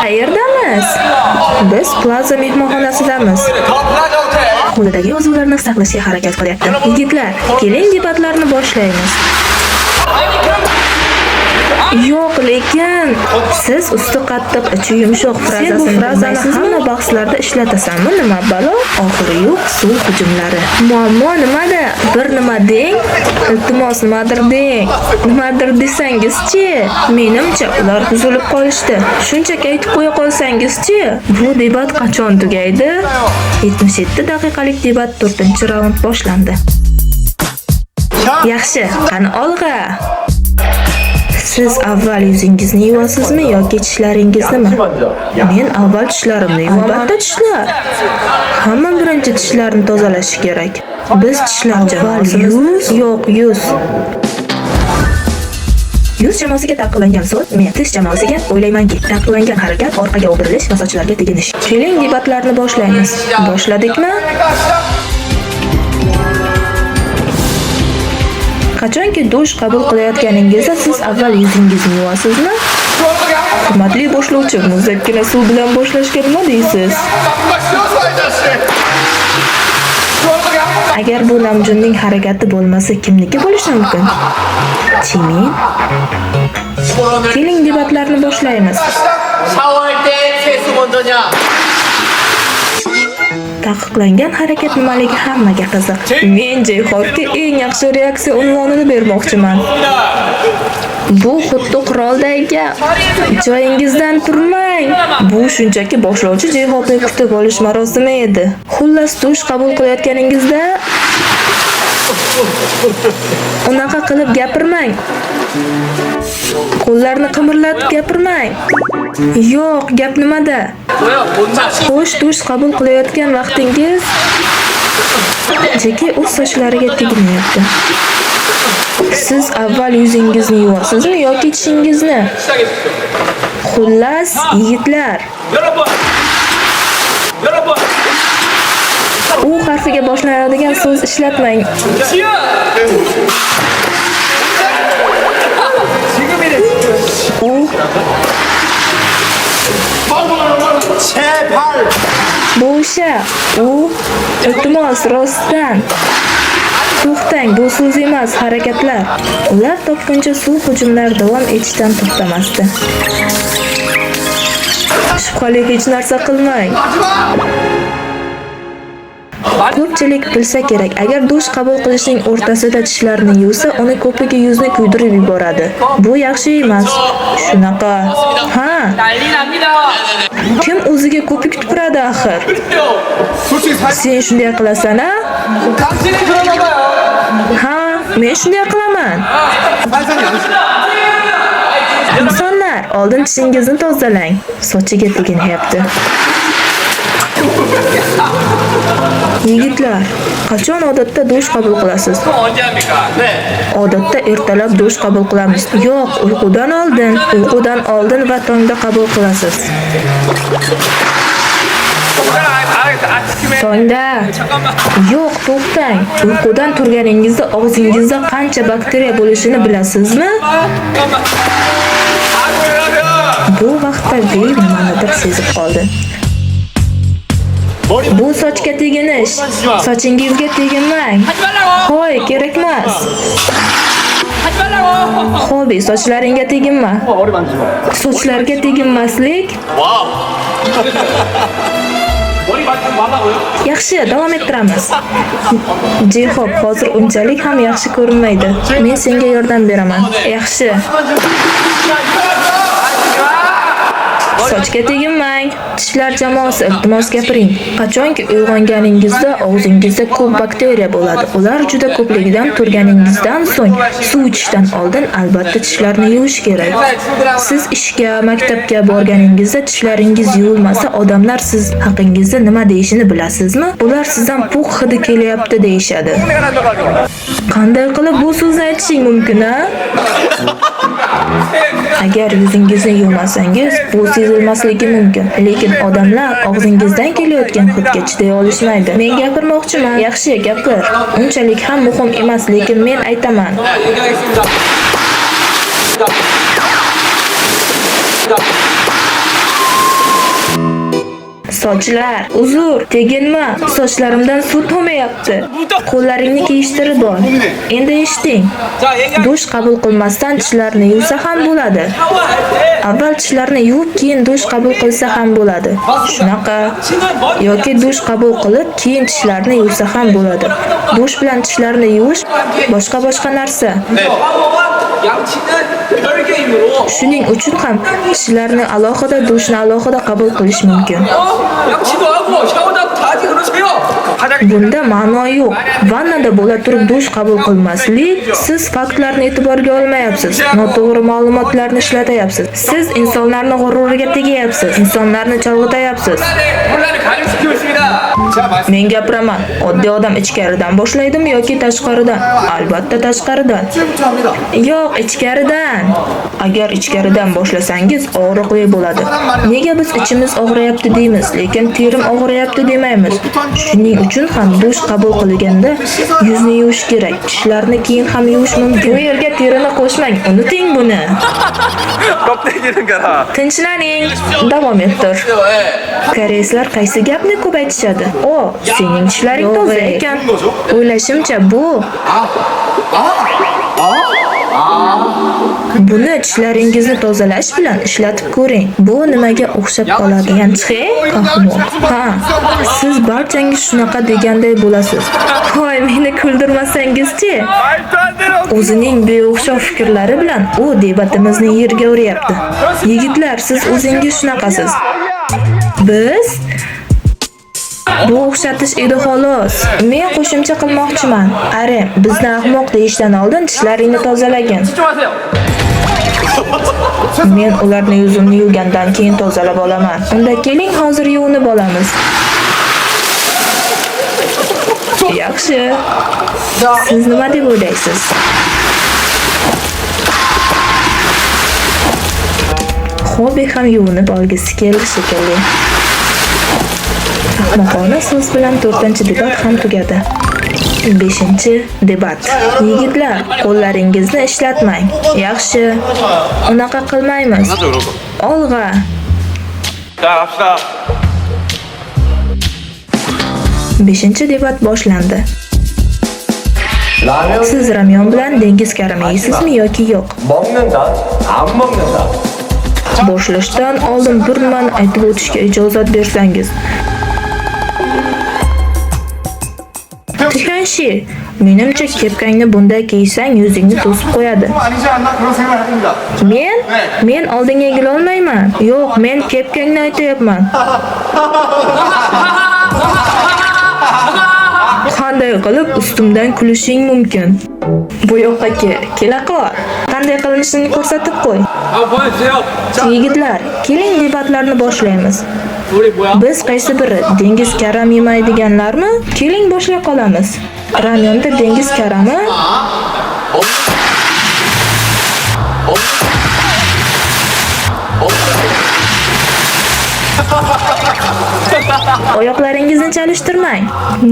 Qayerdamiz? Biz Plaza mehmonxonasidamiz. Qo'lidagi yozuvlarni saqlashga harakat qilyapti. Yigitlar, keling debatlarni boshlaymiz. Yo'q, lekin siz usti qattiq, ichi yumshoq frazasini, bu frazani hamma bahslarda ishlatasanmi, nima balo? Oxiri yo'q suv hujumlari. Muammo nimada? Bir nima deng, iltimos nimadir deng. Nimadir desangiz-chi? Menimcha ular buzilib qolishdi. Shunchaki aytib qo'ya qolsangiz-chi? Bu debat qachon tugaydi? 77 daqiqalik debat 4-raund boshlandi. Yaxshi, qani olg'a. Siz avval yuzingizni yuvasizmi yoki tishlaringiznimi? Men avval tishlarimni yuvaman. Albatta tishlar. Hamma birinchi tishlarni tozalashi kerak. Biz tishlar jamoasimiz. Yuz, yo'q, yuz. Yuz jamoasiga taqiqlangan so'z, men tish jamoasiga o'ylaymanki, taqiqlangan harakat orqaga o'girilish va sochlarga teginish. Keling debatlarni boshlaymiz. Boshladikmi? Qachonki dush qabul qilayotganingizda siz avval yuzingizni yuvasizmi? Hurmatli boshlovchi, muzlakkina suv bilan boshlashga nima deysiz? Agar bu Namjunning harakati bo'lmasa, kimniki bo'lishi mumkin? Chimin. Keling debatlarni boshlaymiz. Taqiqlangan harakat nimaligi hammaga qiziq. Men J-Hope'ga eng yaxshi reaksiya unvonini bermoqchiman. Bu xuddi qurolday gap. Joyingizdan turmang. Bu shunchaki boshlovchi J-Hope'ni kutib olish marosimi edi. Xullas, dush qabul qilayotganingizda unaqa qilib gapirmang. Qo'llarni qimirlatib gapirmang. Yo'q, gap nimada? Xo'sh, dush qabul qilayotgan vaqtingiz Jeki o'z sochlariga teginyapti. Siz avval yuzingizni yuvasizmi yoki tishingizni? Xullas, yigitlar. U harfiga boshlanadigan so'z ishlatmang. U Bu o'sha. U iltimos, rostdan. To'xtang, bu so'z emas, harakatlar. Ular topguncha suv hujumlari davom etishdan to'xtamasdi. Shubhali hech narsa qilmang. Ko'pchilik bilsa kerak, agar dush qabul qilishning o'rtasida tishlarni yuvsa, uni ko'pigi yuzni kuydirib yuboradi. Bu yaxshi emas. Shunaqa. Ha. Kim o'ziga ko'pik tupuradi axir? Sen shunday qilasan-a? Ha, men shunday qilaman. Insonlar, oldin tishingizni tozalang. Sochiga teginyapti. Yigitlar, qachon odatda dush qabul qilasiz? Odatda ertalab dush qabul qilamiz. Yo'q, uyqudan oldin, uyqudan oldin va tongda qabul qilasiz. Tongda. Yo'q, to'xtang. Uyqudan turganingizda og'zingizda qancha bakteriya bo'lishini bilasizmi? Bu vaqtda V nimanidir sezib qoldi. Bu sochga teginish. Sochingizga teginmang. Hoy, kerakmas. Hobi, sochlaringga teginma. Sochlarga teginmaslik. Yaxshi, davom ettiramiz. J-Hope hozir unchalik ham yaxshi ko'rinmaydi. Men senga yordam beraman. Yaxshi. Sochga teginmang. Tishlar jamoasi, iltimos gapiring. Qachonki uyg'onganingizda og'zingizda ko'p bakteriya bo'ladi. Ular juda ko'pligidan turganingizdan so'ng suv ichishdan oldin albatta tishlarni yuvish kerak. Siz ishga, maktabga borganingizda tishlaringiz yuvilmasa, odamlar siz haqingizda nima deyishini bilasizmi? Ular sizdan po'q hidi kelyapti deyishadi. Qanday qilib bu so'zni aytishing mumkin, a? Agar yuzingizni yuvmasangiz, bu sezilmasligi mumkin. Lekin odamlar og'zingizdan kelayotgan hidga chiday olishmaydi. Men gapirmoqchiman. Yaxshi, gapir. Unchalik ham muhim emas, lekin men aytaman. Sochlar. Uzr, teginma. Sochlarimdan suv tomayapti. Qo'llaringni kiyishtirib ol. Endi eshiting. Dush qabul qilmasdan tishlarni yuvsa ham bo'ladi. Avval tishlarni yuvib, keyin dush qabul qilsa ham bo'ladi. Shunaqa. Yoki dush qabul qilib, keyin tishlarni yuvsa ham bo'ladi. Dush bilan tishlarni yuvish boshqa-boshqa narsa. Shuning uchun ham tishlarni alohida, dushni alohida qabul qilish mumkin. Bunda ma'no yo'q. Vannada bo'la turib dush qabul qilmaslik, siz faktlarni e'tiborga olmayapsiz, noto'g'ri ma'lumotlarni ishlatyapsiz. Siz insonlarni g'ururiga tegayapsiz, insonlarni chalg'itayapsiz. Men gapiraman. Oddiy odam ichkaridan boshlaydimi yoki tashqaridan? Albatta tashqaridan. Yo'q, ichkaridan. Agar ichkaridan boshlasangiz, og'riqli bo'ladi. Nega biz ichimiz og'riyapti deymiz, lekin terim og'riyapti demaymiz? Shuning uchun ham dush qabul qilganda yuzni yuvish kerak. Tishlarni keyin ham yuvish mumkin. Bu yerga terini qo'shmang, unuting buni. Tinchlaning, davom ettir. Koreyslar qaysi gapni ko'p aytishadi? O, sening tishlaring toza ekan. O'ylashimcha bu Buni tishlaringizni tozalash bilan ishlatib ko'ring. Bu nimaga o'xshab qoladi? Yanchxe? Ahmoq. Ha, siz barchangiz shunaqa deganday bo'lasiz. Voy, meni kuldirmasangiz-chi? O'zining beo'xshov fikrlari bilan u debatimizni yerga uryapti. Yigitlar, siz o'zingiz shunaqasiz. Biz bu o'xshatish edi xolos. Men qo'shimcha qilmoqchiman. Are, bizni ahmoq deyishdan oldin tishlaringni tozalagin. Men ularni yuzimni yuvgandan keyin tozalab olaman. Unda keling, hozir yuvinib olamiz. Yaxshi. Siz nima deb o'ylaysiz? Hobi ham yuvinib olgisi keldi shekilli. Ahmoqona so'z bilan 4-debat ham tugadi. 5-debat. Yigitlar, qo'llaringizni ishlatmang. Yaxshi. Unaqa qilmaymiz. Olg'a. 5-debat boshlandi. Siz ramyon bilan dengiz karami yeysizmi yoki yo'q? Boshlashdan oldin bir nimani aytib o'tishga ijozat bersangiz. Tixanshi, menimcha kepkangni bunday kiysang yuzingni to'sib qo'yadi. Men oldinga egila olmayman. Yo'q, men kepkangni aytayapman. Qanday qilib ustimdan kulishing mumkin? Bu yoqqa kela qol. Qanday qilinishini ko'rsatib qo'y. Yigitlar, keling debatlarni boshlaymiz. Biz qaysi biri dengiz karam yemaydiganlarmi? Keling boshlay qolamiz. Ramyonda dengiz karami? Oyoqlaringizni chalishtirmang.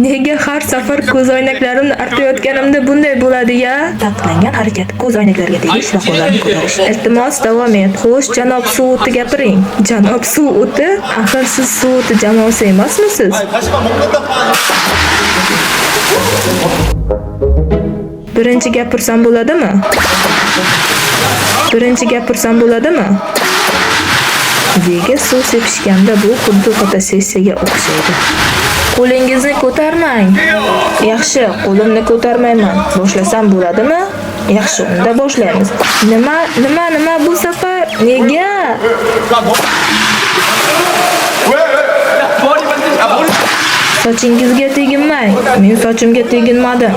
Nega har safar ko'zoynaklarimni artayotganimda bunday bo'ladi-ya? Taqiqlangan harakat: ko'zoynaklarga tegish va qo'llarni ko'tarish. Iltimos, davom et. Xo'sh, janob suv o'ti gapiring. Janob suv o'ti? Axir siz suv o'ti jamoasi emasmisiz? Birinchi gapirsam bo'ladimi? Birinchi gapirsam bo'ladimi? Vega suv sepishganda bu xuddi fotosessiyaga o'xshaydi. Qo'lingizni ko'tarmang. Yaxshi, qo'limni ko'tarmayman. Boshlasam bo'ladimi? Yaxshi, unda boshlaymiz. Nima, nima, nima bu safar? Nega? Sochingizga teginmang. Men sochimga teginmadim.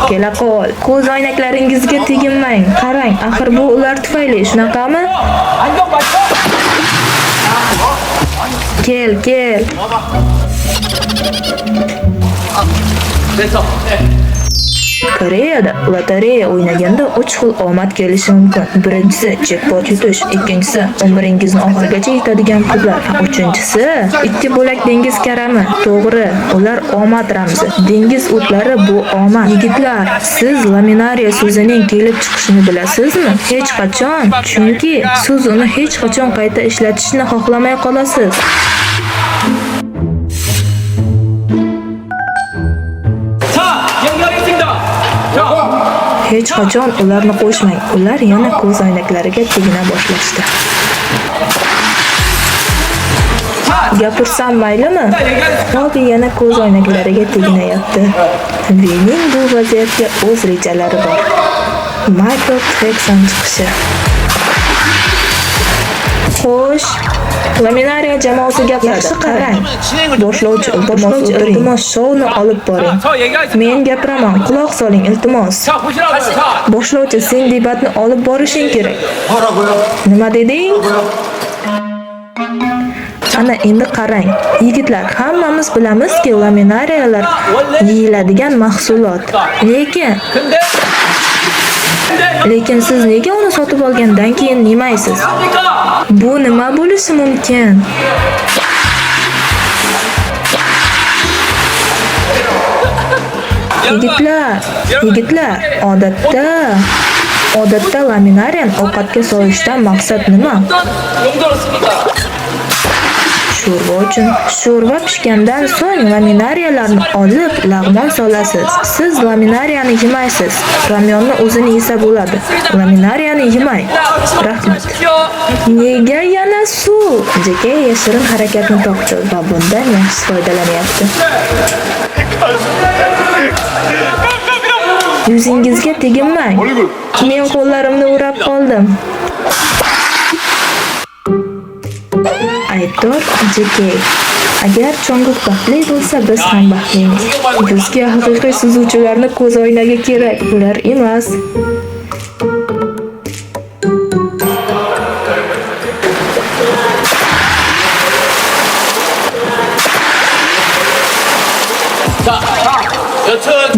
Kela qol. Ko'z oynaklaringizga teginmang. Qarang, axir bu ular tufayli, shunaqami? Kel, kel. Koreyada lotereya o'ynaganda 3 xil omad kelishi mumkin. Birinchisi jekpot yutish, ikkinchisi umringizni oxirigacha yetadigan pullar, uchinchisi 2 bo'lak dengiz karami. To'g'ri, ular omad ramzi. Dengiz o'tlari bu omad. Yigitlar, siz laminariya so'zining kelib chiqishini bilasizmi? Hech qachon, chunki siz uni hech qachon qayta ishlatishni xohlamay qolasiz. Hech qachon ularni qo'shmang. Ular yana ko'zoynaklariga tegina boshlashdi. Gapirsam maylimi? Robi yana ko'zoynaklariga teginayapti. Vining bu vaziyatga o'z rejalari bor. Michael Jackson chiqishi. Xo'sh, Laminariya jamoasi gapiradi. Yaxshi qarang. Boshlovchi, iltimos, iltimos, shouni olib boring. Men gapiraman, quloq soling, iltimos. Boshlovchi, sen debatni olib borishing kerak. Nima deding? Ana endi qarang. Yigitlar, hammamiz bilamizki, laminariyalar yeyiladigan mahsulot. Lekin siz nega uni sotib olgandan keyin yemaysiz? Bu nima bo'lishi mumkin? Yigitlar, yigitlar, odatda laminariyani ovqatga solishdan maqsad nima? Sho'rva uchun. Sho'rva pishgandan so'ng laminariyalarni olib lag'mon solasiz. Siz laminariyani yemaysiz. Ramyonni o'zini yesa bo'ladi. Laminariyani yemang. Rahmat. Nega yana suv? Jeke yashirin harakatni topdi va bundan yaxshi foydalanyapti. Yuzingizga teginmang. Men qo'llarimni o'rab qoldim. Aybdor JK. Agar Chonguk baxtli bo'lsa, biz ham baxtlimiz. Bizga haqiqiy suzuvchilarni ko'zoynagi kerak, ular emas.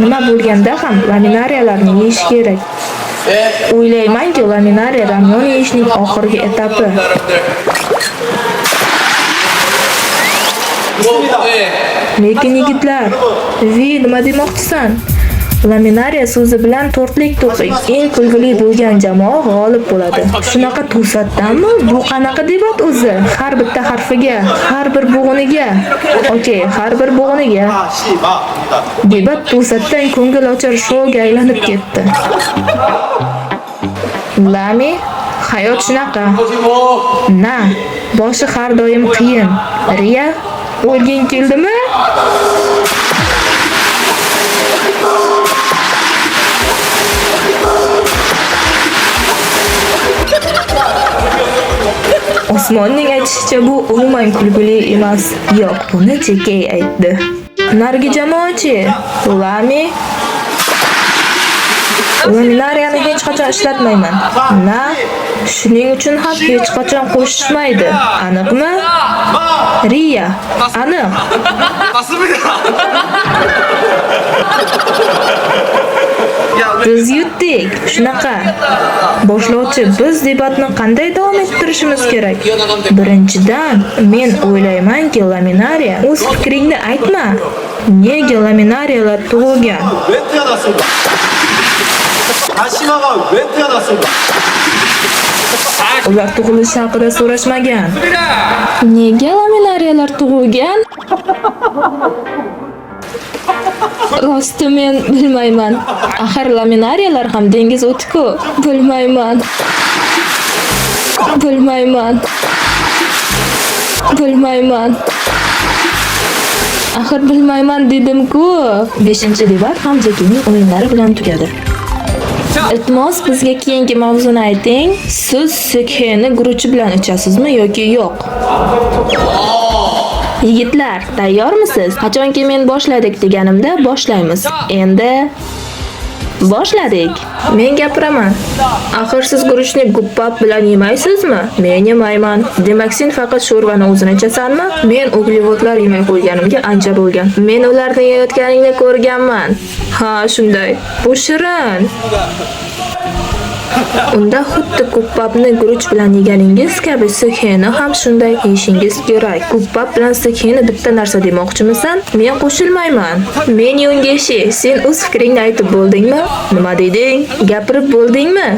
Nima bo'lganda ham laminariyalarni yeyish kerak. O'ylaymanki, laminariya ramyon yeyishning oxirgi etapi. Lekin yigitlar, Vi, nima demoqchisan? Laminariya so'zi bilan to'rtlik to'qing. Eng kulgili bo'lgan jamoa g'olib bo'ladi. Shunaqa to'satdanmi? Bu qanaqa debat o'zi? Har bitta harfiga, har bir bo'g'iniga. Okey, har bir bo'g'iniga. Debat to'satdan ko'ngilochar shouga aylanib ketdi. Lami, hayot shunaqa. Na, boshi har doim qiyin. Riya, o'lging keldimi? Osmonning aytishicha, bu umuman kulgili emas. Yo'q, buni JK aytdi. Narigi jamoachi, Lami, laminariyani hech qachon ishlatmayman. Na, shuning uchun ham hech qachon qo'shishmaydi. Aniqmi? Riya, aniq. Biz yutdik. Shunaqa. Boshlovchi, biz debatni qanday davom ettirishimiz kerak? Birinchidan, men o'ylaymanki, laminariya, o'z fikringni aytma. Nega laminariyalar tug'ilgan? 왜 태어났을까? 다시마가 왜 태어났을까? Ular tug'ilishi haqida so'rashmagan. Nega laminariyalar tug'ilgan? Rosti men bilmayman. Axir laminariyalar ham dengiz o'ti-ku. Bilmayman. Bilmayman. Bilmayman. Axir bilmayman dedim-ku. 5-debat ham Jekining o'yinlari bilan tugadi. Iltimos, bizga keyingi mavzuni ayting. Siz sekheni guruchi bilan ichasizmi yoki yo'q? Yigitlar, tayyormisiz? Qachonki men boshladik deganimda boshlaymiz. Endi boshladik. Men gapiraman. Axir siz guruchni guppap bilan yemaysizmi? Men yemayman. Demak, sen faqat sho'rvani o'zini ichasanmi? Men uglevodlar yemay qo'yganimga ancha bo'lgan. Men ularni yeyotganingni ko'rganman. Ha, shunday. Bu shirin. Unda xuddi guppapni guruch bilan yeganingiz kabi sekheni ham shunday yeyishingiz kerak. Guppap bilan sekheni bitta narsa demoqchimisan? Men qo'shilmayman. Men Yungeshi, sen o'z fikringni aytib bo'ldingmi? Nima deding? Gapirib bo'ldingmi?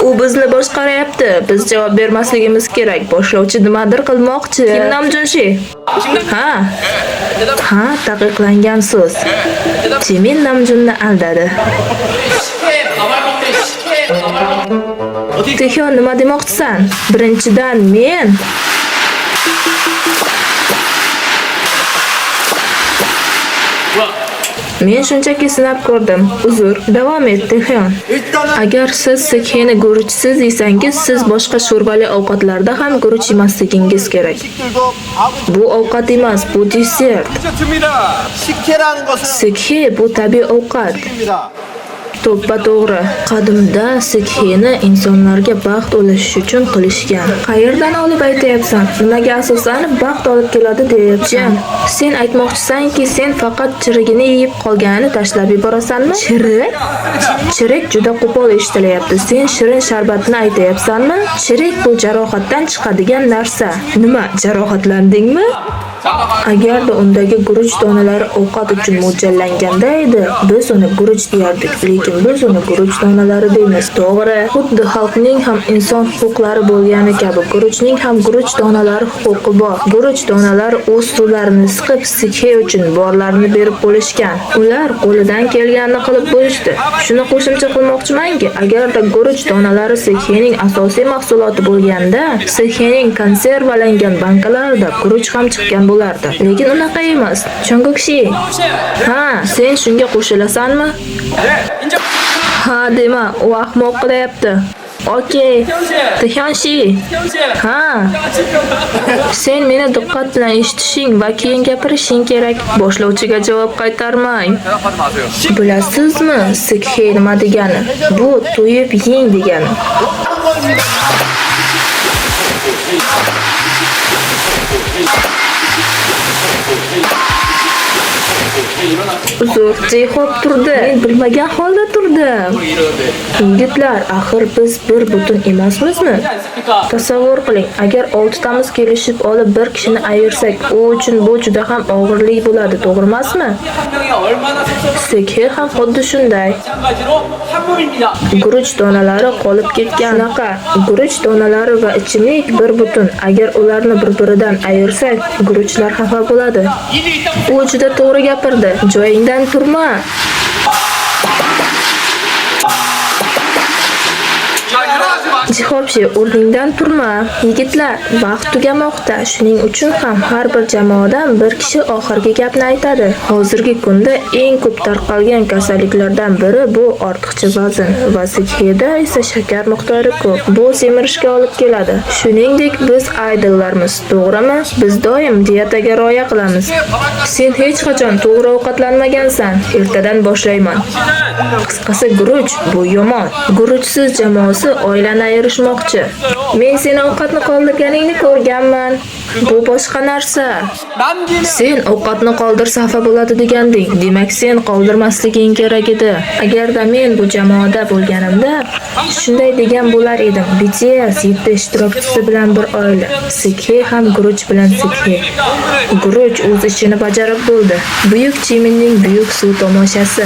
U bizni boshqaryapti. Biz javob bermasligimiz kerak. Boshlovchi nimadir qilmoqchi. Kim Namjunshi? Ha. Ha, taqiqlangan so'z. Jimin Namjunni aldadi. Tehyon, nima demoqchisan? Birinchidan, men shunchaki sinab ko'rdim. Uzr. Davom et, Tehyon. Agar siz sekheni guruchsiz yesangiz, siz boshqa sho'rvali ovqatlarda ham guruch yemasligingiz kerak. Bu ovqat emas, bu desert. 식혜라는 것은 Sekhe bu tabiiy ovqat. 입니다. To'ppa-to'g'ri. Qadimda sekheni insonlarga baxt ulashish uchun qilishgan. Qayerdan olib aytayapsan? Nimaga asoslanib baxt olib keladi deyapsan? Sen aytmoqchisanki, sen faqat chirigini yeyib qolganini tashlab yuborasanmi? Chirik? Chirik juda qo'pol eshitilyapti. Sen shirin sharbatni aytayapsanmi? Chirik bu jarohatdan chiqadigan narsa. Nima, jarohatlandingmi? Agarda undagi guruch donalari ovqat uchun mo'ljallanganda edi, biz uni guruch deyardik, lekin biz uni guruch donalari deymiz. To'g'ri, xuddi xalqning ham inson huquqlari bo'lgani kabi, guruchning ham guruch donalari huquqi bor. Guruch donalari o'z suvlarini siqib, sikhe uchun borlarini berib bo'lishgan. Ular qo'lidan kelganini qilib bo'lishdi. Shuni qo'shimcha qilmoqchimanki, agarda guruch donalari sikhening asosiy mahsuloti bo'lganda, sikhening konservalangan bankalarida guruch ham chiqqan bo'lardi. Lekin unaqa emas. Chongukshi. Ha, sen shunga qo'shilasanmi? Ha, dema, u ahmoq qilyapti. Okey. Tehyon-shi. Ha. Sen meni diqqat bilan eshitishing va keyin gapirishing kerak. Boshlovchiga javob qaytarmang. Bilasizmi, sikhe nima degani? Bu to'yib yeng degani. Uzr, Jeyhop turdi. Men bilmagan holda turdim. Yigitlar, axir biz bir butun emasmizmi? Tasavvur qiling, agar oltitamiz kelishib olib bir kishini ayirsak, u uchun bu juda ham og'irlik bo'ladi, to'g'ri emasmi? 한 명이 얼마나 섭섭한지 Sekhe ham xuddi shunday. 마찬가지로 한 몸입니다. Guruch donalari qolib ketgan. Shunaqa, guruch donalari va ichimlik bir butun. Agar ularni bir-biridan ayirsak, guruchlar xafa bo'ladi. 일이 있다고 U juda to'g'ri gapirdi. Joyingdan turma. Jihobshi, o'rningdan turma. Yigitlar, vaqt tugamoqda. Shuning uchun ham har bir jamoadan bir kishi oxirgi gapni aytadi. Hozirgi kunda eng ko'p tarqalgan kasalliklardan biri bu ortiqcha vazn va sikheda esa shakar miqdori ko'p. Bu semirishga olib keladi. Shuningdek, biz idollarmiz, to'g'rimi? Biz doim dietaga rioya qilamiz. Sen hech qachon to'g'ri ovqatlanmagansan. Ertadan boshlayman. Qisqasi, guruch bu yomon. Guruchsiz jamoasi oilani ayirishmoqchi. Men seni ovqatni qoldirganingni ko'rganman. Bu boshqa narsa. 남기면 Sen ovqatni qoldirsa xafa bo'ladi deganding. Demak, sen qoldirmasliging kerak edi. Agarda men bu jamoada bo'lganimda, shunday degan bo'lar edim. BTS 7 ishtirokchisi bilan bir oila. Sikhe ham guruch bilan sikhe. Guruch o'z ishini bajarib bo'ldi. Buyuk Chiminning buyuk suv tomoshasi.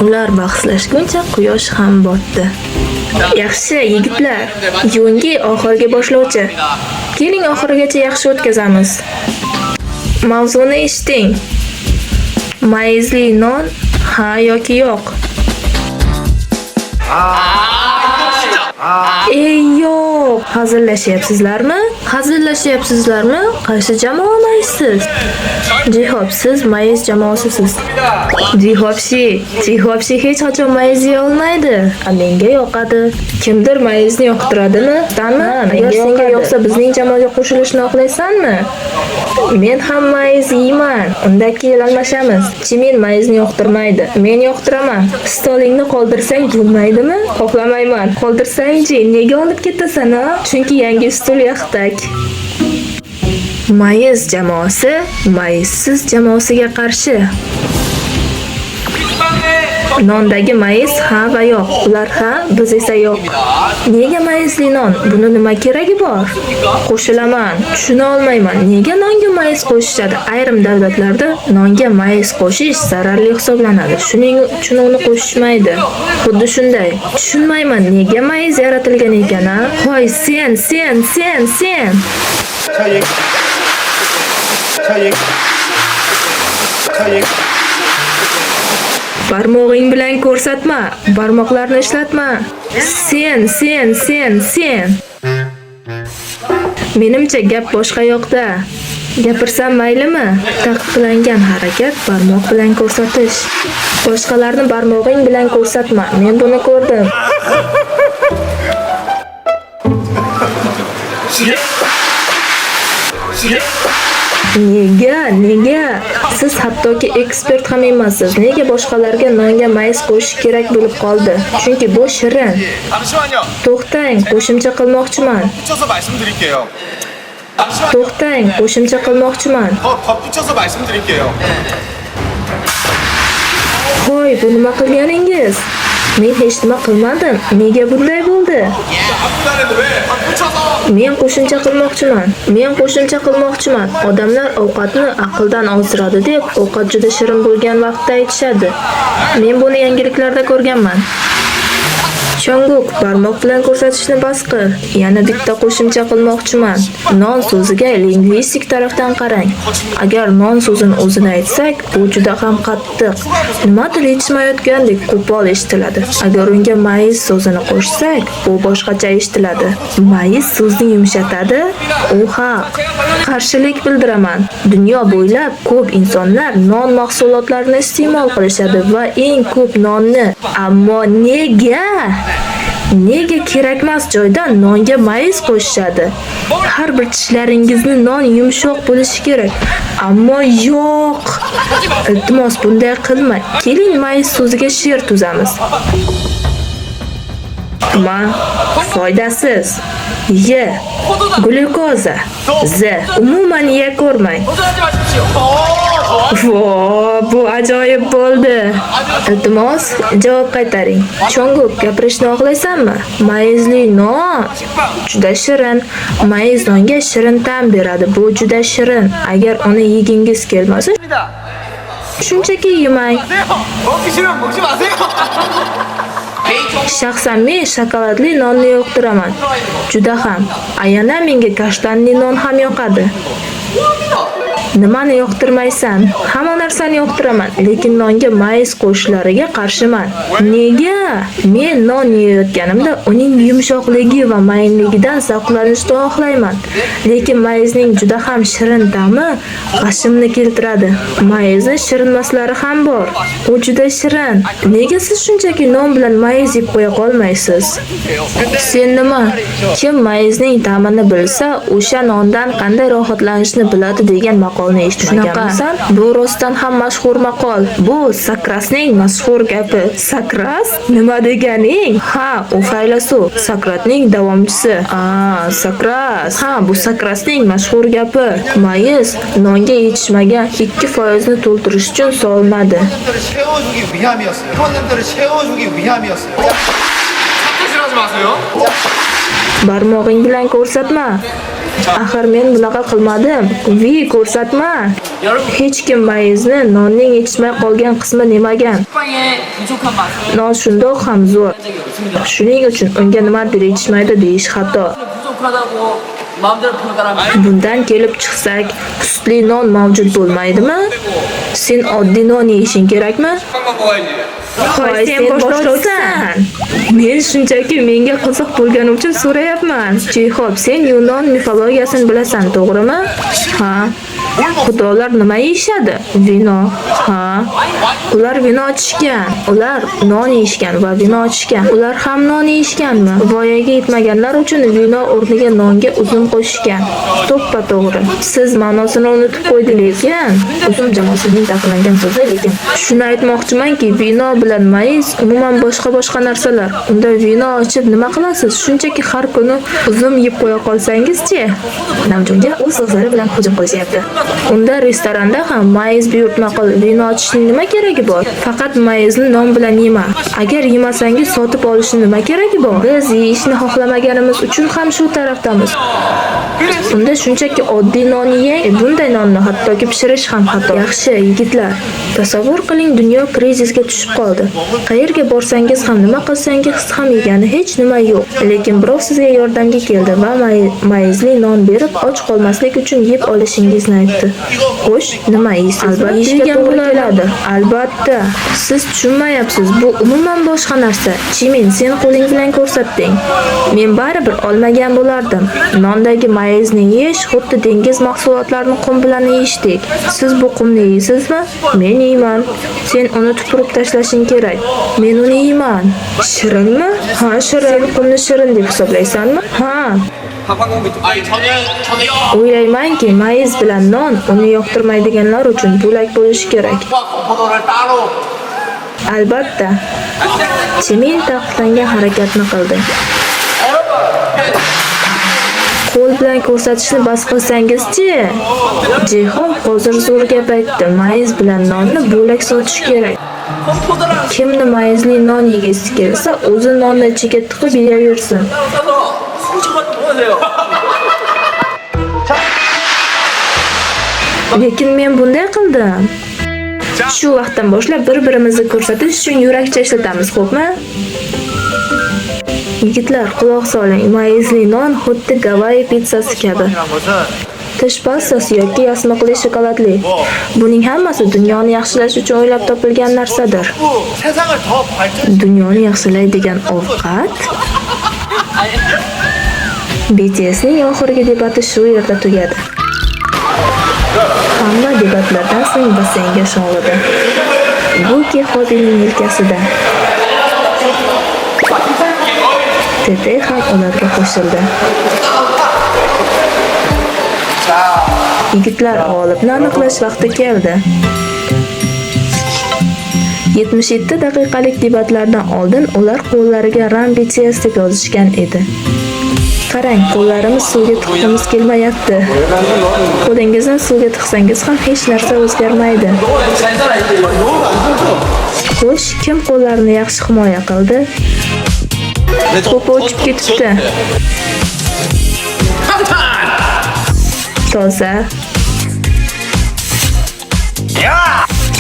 Ular bahslashguncha quyosh ham botdi. Yaxshi, yigitlar. Yungi oxirgi boshlovchi. Keling, oxirigacha yaxshi o'tkazamiz. Mavzuni eshiting. Mayizli non ha yoki yo'q? Ey yo'q, hazillashyapsizlarmi? Hazillashyapsizlarmi? Qaysi jamoa mayizsiz? Jihob, siz mayiz jamoasisiz. Jihobshi, Jihobshi hech qachon mayiz yeya olmaydi. A menga yoqadi. Kimdir mayizni yoqtiradimi? Tanmi? Agar senga yoqsa bizning jamoaga qo'shilishni xohlaysanmi? Men ham mayiz yeyman. Unda keyin almashamiz. Chimin mayizni yoqtirmaydi. Men yoqtiraman. Stolingni qoldirsang bo'lmaydimi? Xohlamayman. Qoldirsang-chi, nega olib ketasan, a? Chunki yangi stul yaxtak. Mayiz jamoasi mayizsiz jamoasiga qarshi. Nondagi mayiz ha va yo'q. Ular ha, biz esa yo'q. Nega mayizli non? Buni nima keragi bor? Qo'shilaman. Tushuna olmayman. Nega nonga mayiz qo'shishadi? Ayrim davlatlarda nonga mayiz qo'shish zararli hisoblanadi. Shuning uchun uni qo'shishmaydi. Xuddi shunday. Tushunmayman, nega mayiz yaratilgan ekan, a? Hoy, sen, sen, sen, sen. 자, 얘기. 자, 얘기. 자, 얘기. Barmog'ing bilan ko'rsatma, barmoqlarni ishlatma. Sen, sen, sen, sen. Menimcha gap boshqa yoqda. Gapirsam maylimi? Taqiqlangan harakat barmoq bilan ko'rsatish. Boshqalarni barmog'ing bilan ko'rsatma. Men buni ko'rdim. Nega? Nega? Siz hattoki ekspert ham emassiz. Nega boshqalarga nonga mayiz qo'shish kerak bo'lib qoldi? Chunki bu shirin. 잠시만요. To'xtang, qo'shimcha qilmoqchiman. 붙여서 말씀드릴게요. 잠시만요. To'xtang, qo'shimcha qilmoqchiman. 더 덧붙여서 말씀드릴게요. Hoy, bu nima qilganingiz? Men hech nima qilmadim. Nega bunday bo'ldi? 아프다는데 왜? 덧붙여서 Men qo'shimcha qilmoqchiman. Men qo'shimcha qilmoqchiman. Odamlar ovqatni aqldan ozdiradi deb ovqat juda shirin bo'lgan vaqtda aytishadi. Men buni yangiliklarda ko'rganman. Chonguk, barmoq bilan ko'rsatishni bas qil. Yana bitta qo'shimcha qilmoqchiman. Non so'ziga lingvistik tarafdan qarang. Agar non so'zini o'zini aytsak, bu juda ham qattiq, nimadir yetishmayotgandek qo'pol eshitiladi. Agar unga mayiz so'zini qo'shsak, bu boshqacha eshitiladi. Mayiz so'zni yumshatadi, u haq. Qarshilik bildiraman. Dunyo bo'ylab ko'p insonlar non mahsulotlarini iste'mol qilishadi va eng ko'p nonni. Ammo nega? Nega kerakmas joydan nonga mayiz qo'shishadi? Har bir tishlaringizni non yumshoq bo'lishi kerak. Ammo yo'q. Iltimos, bunday qilma. Keling, mayiz so'ziga she'r tuzamiz. Ma foydasiz. Y glyukoza. Z umuman yeya ko'rmang. 도전하지 마십시오. Vo, bu ajoyib bo'ldi. Iltimos, javob qaytaring. Chonguk, gapirishni xohlaysanmi? Mayizli non juda shirin. Mayiz nonga shirin ta'm beradi. Bu juda shirin. Agar uni yegingiz kelmasa, shunchaki yemang. 먹기 싫으면 먹지 마세요. Shaxsan men shokoladli nonni yoqtiraman. Juda ham. Ayana menga kashtanli non ham yoqadi. Nimani yoqtirmaysan? Hamma narsani yoqtiraman, lekin nonga mayiz qo'shishlariga qarshiman. Nega? Men non yeyotganimda uning yumshoqligi va mayinligidan zavqlanishni xohlayman. Lekin mayizning juda ham shirin ta'mi g'ashimni keltiradi. Mayizni shirinmaslari ham bor. U juda shirin. Nega siz shunchaki non bilan mayiz yeb qo'ya qolmaysiz? Sen nima? Kim mayizning ta'mini bilsa, o'sha nondan qanday rohatlanishni biladi degan maqolni eshitmaganmisan? Bu rostdan ham mashhur maqol. Bu Sokrasning mashhur gapi. Sokras? Nima deganing? Ha, u faylasuf, Sokratning davomchisi. A, Sokras. Ha, bu Sokrasning mashhur gapi. Mayiz nonga yetishmagan 2% ni to'ldirish uchun solinadi. 들을 채워주기 위함이었어요. 회원님들을 채워주기 위함이었어요. 삭제질하지 마세요. Barmog'ing bilan ko'rsatma. Axir men bunaqa qilmadim. Vi ko'rsatma. Hech kim mayizni nonning yetishmay qolgan qismi demagan. 빵의 부족한 맛을 Non shundoq ham zo'r. 한 적이 없습니다. Shuning uchun unga nimadir yetishmaydi deyish xato. 부족하다고 마음대로 평가하면 Bundan kelib chiqsak, sutli non mavjud bo'lmaydimi? Sen oddiy non yeyishing kerakmi? 빵만 먹어야지. Hoy, sen boshlovchisan. Men shunchaki menga qiziq bo'lgani uchun so'rayapman. Chexob, sen Yunon mifologiyasini bilasan, to'g'rimi? Ha. Xudolar nima yeyishadi? Vino. Ha. Ular vino ichishgan. Ular non yeyishgan va vino ichishgan. Ular ham non yeyishganmi? Voyaga yetmaganlar uchun vino o'rniga nonga uzum qo'shishgan. To'ppa to'g'ri. Siz ma'nosini unutib qo'ydingiz, lekin uzum jamoasining taqiqlangan so'zi, lekin shuni aytmoqchimanki, vino bilan mayiz umuman boshqa-boshqa narsalar. Unda vino ichib nima qilasiz? Shunchaki har kuni uzum yeb qo'ya qolsangiz-chi? Namjunga o'z so'zlari bilan hujum qilishyapti. Unda restoranda ham mayiz buyurtma qil, vino ichishning nima keragi bor? Faqat mayizni non bilan yema. Agar yemasangiz sotib olishning nima keragi bor? Biz yeyishni xohlamaganimiz uchun ham shu tarafdamiz. Unda shunchaki oddiy non yeng. Bunday nonni hattoki pishirish ham xato. Yaxshi, yigitlar. Tasavvur qiling, dunyo krizisga tushib qoldi. Qayerga borsangiz ham, nima qilsangiz ham yegani hech nima yo'q. Lekin birov sizga yordamga keldi va mayizli non berib, och qolmaslik uchun yeb olishingizni aytdi. aytyapti. Xo'sh, nima yeysiz? Albatta yeyishga to'g'ri keladi. Albatta. Siz tushunmayapsiz. Bu umuman boshqa narsa. Chimin, sen qo'ling bilan ko'rsatding. Men baribir olmagan bo'lardim. Nondagi mayizni yeyish xuddi dengiz mahsulotlarini qum bilan yeyishdek. Siz bu qumni yeysizmi? Men yeyman. Sen uni tupurib tashlashing kerak. Men uni yeyman. Shirinmi? Ha, shirin. Sen qumni shirin deb hisoblaysanmi? Ha. 밥 한 공기 좀. 아니 저는 O'ylaymanki, mayiz bilan non uni yoqtirmaydiganlar uchun bo'lak bo'lishi kerak. 과 건포도를 따로 Albatta. Chimin taqiqlangan harakatni qildi. Qo'l bilan ko'rsatishni bas qilsangiz-chi? Jihon hozir zo'r gap aytdi. Mayiz bilan nonni bo'lak sotish kerak. 건포도랑 Kimni mayizli non yegisi kelsa, o'zi nonni ichiga tiqib yeyaversin. 따로 싸서 소주만 먹으세요. Lekin men bunday qildim. Shu vaqtdan boshlab bir-birimizni ko'rsatish uchun yurakcha ishlatamiz, xo'pmi? Yigitlar, quloq soling. Mayizli non xuddi Gavayi pitssasi kabi. 이란 것은 Tish pastasi yoki yasmiqli shokoladli. Buning hammasi dunyoni yaxshilash uchun o'ylab topilgan narsadir. 또 세상을 더 발전 Dunyoni yaxshilaydigan ovqat? BTSning oxirgi debati shu yerda tugadi. Hamma debatlardan so'ng basseynga sho'ng'idi. Buki Xobining yelkasida. TT ham ularga qo'shildi. Yigitlar, g'olibni aniqlash vaqti keldi. 77 daqiqalik debatlardan oldin ular qo'llariga Run BTS deb yozishgan edi. Qarang, qo'llarimiz suvga tiqqimiz kelmayapti. Qo'lingizni suvga tiqsangiz ham hech narsa o'zgarmaydi. 잘 살아 이제. Xo'sh, kim qo'llarini yaxshi himoya qildi? To'pi uchib ketibdi. Toza.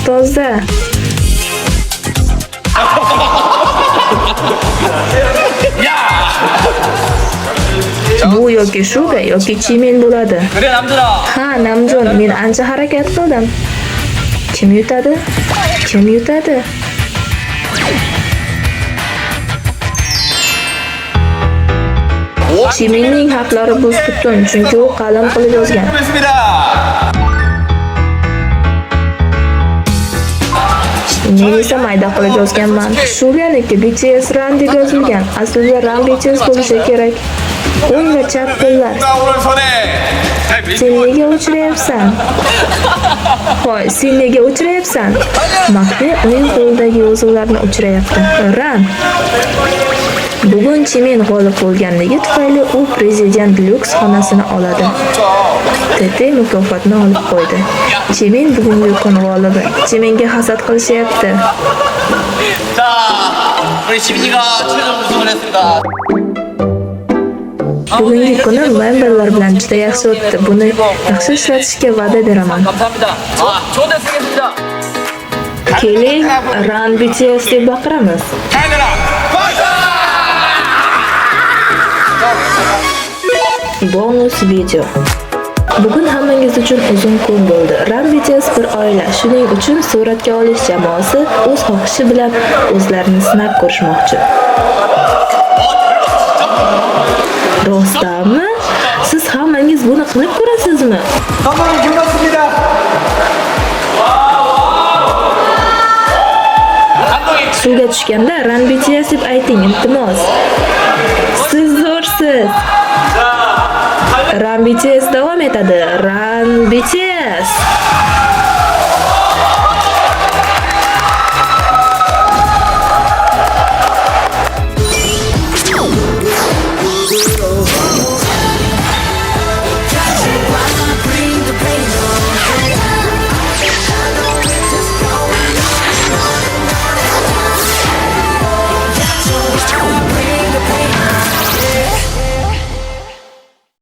Toza. Bu yoki Shuga yoki Chimin bo'ladi. 그래 남들아. Ha, Namjon, men ancha harakat qildim. Kim yutadi? Kim yutadi? Chiminning harflari bus-butun, chunki u qalin qilib yozgan. 했습니다. Men esa mayda qilib yozganman. Shuganiki BTS Run deb yozilgan. Aslida Run BTS bo'lishi kerak. O'ng va chap qo'llar. 나 오른손에 Sen nega o'chirayapsan? Hoy, sen nega o'chirayapsan? Makne uning qo'lidagi yozuvlarni o'chirayapti. Run. Bugun Chimin g'olib bo'lganligi tufayli u prezident lyuks xonasini oladi. TT mukofotni olib qo'ydi. Chimin bugungi kun g'olibi. Chiminga hasad qilishyapti. 자, 우리 지민이가 최종 우승을 했습니다. Bugungi kunim memberlar bilan juda yaxshi o'tdi. Buni yaxshi ishlatishga va'da beraman. 감사합니다. 좋은 데 쓰겠습니다. Keling, Run BTS deb baqiramiz. 카메라 파이터! Bonus video. Bugun hammangiz uchun uzun kun bo'ldi. Run BTS bir oila. Shuning uchun suratga olish jamoasi o'z xohishi bilan o'zlarini sinab ko'rishmoqchi. Rostdanmi? Siz hammangiz buni qilib ko'rasizmi? 선물은 끝났습니다. Suvga tushganda Run BTS deb ayting, iltimos. Siz zo'rsiz. Run BTS davom etadi. Run BTS.